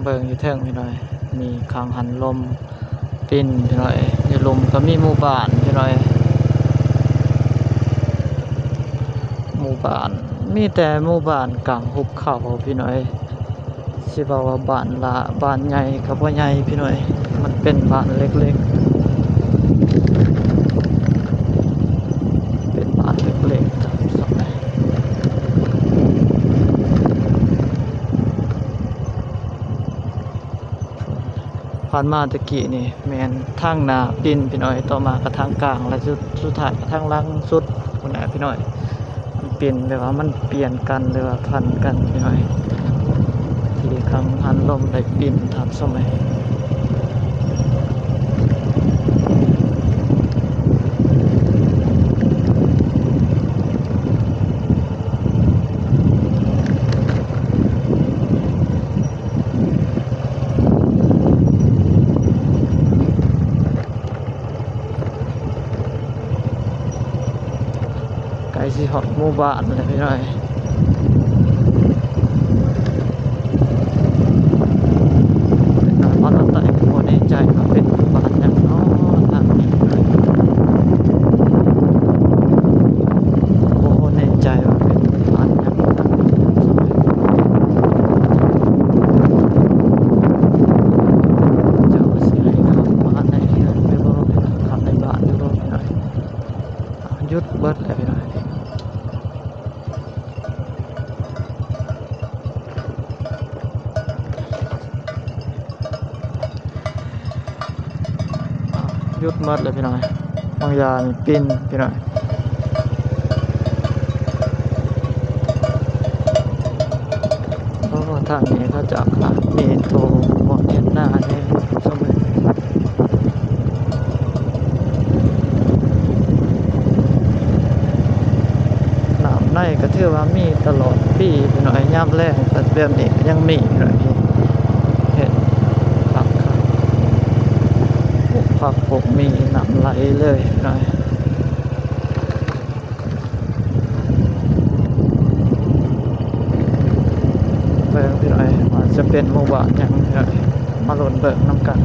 ເບິ່ງຢູ່ເທິງພີ່ນ້ອງ ມີກັງຫັນລົມປິ່ນພີ່ນ້ອງ. ຢູ່ລຸ່ມກໍມີໝູ່ບ້ານພີ່ນ້ອງ ໝູ່ບ້ານ ມີແຕ່ໝູ່ບ້ານກາງຫຸບເຂົາພີ່ນ້ອງ. ຊິເວົ້າວ່າບ້ານຫຼ້າ ບ້ານໃຫຍ່ກໍບໍ່ໃຫຍ່ພີ່ນ້ອງ ມັນເປັນບ້ານເລັກໆ ເປັນບ້ານເລັກໆ. ຜ່ານມາແຕ່ກີ້ນີ້ແມ່ນທາງໜ້າປິ່ນພີ່ນ້ອງ ຕໍ່ມາກໍທາງກາງ ແລະ ສຸດ ສຸດທ້າຍກໍທາງຫຼັງສຸດພຸ້ນແຫຼະພີ່ນ້ອງ. ມັນປິ່ນແບບວ່າມັນປ່ຽນກັນ ຫຼືວ່າຜັນກັນພີ່ນ້ອງ ທີ່ກັງຫັນລົມໄດ້ປິ່ນຕາມສະໄໝ. ໃກ້ຊິຮອດໝູ່ບ້ານແລ້ວພີ່ນ້ອງ. ເປັນບ້ານ ບ້ານໃຕ້ ບໍ່ແນ່ໃຈວ່າເປັນໝູ່ບ້ານຫຍັງເນາະ ທາງນີ້ ບໍ່ແນ່ໃຈວ່າເປັນໝູ່ບ້ານຫຍັງ ທາງນີ້. ເຈົ້າຊິໃຫ້ເຂົ້າມາໃນເຮືອນຫຼືບໍ່ ເປັນເຂົ້າໃນບ້ານຫຼືບໍ່ພີ່ນ້ອງ. ຢຸດເບິດແລ້ວພີ່ນ້ອງ ຢຸດໝົດແລ້ວພີ່ນ້ອງ. ບາງຢ່າງນີ້ປິ່ນພີ່ນ້ອງ. ໂອ້ ທາງນີ້ເຂົາເຈົ້າກໍມີໂຖບ່ອນເຮັດນາແດ່ ສົມ ນ້ຳໃນກໍຖືວ່າມີຕະຫຼອດປີພີ່ນ້ອງ ຍາມແລ້ງກໍແບບນີ້ກໍຍັງມີພີ່ນ້ອງ ເຮັດຜັກ ປູກຜັກປູກໝີ່ ນ້ຳໄຫຼເລີຍພີ່ນ້ອງ. ເບິ່ງພີ່ນ້ອງ ວ່າຈະເປັນໝູ່ບ້ານຫຍັງພີ່ນ້ອງ ມາລຸ້ນເບິ່ງນຳກັນ.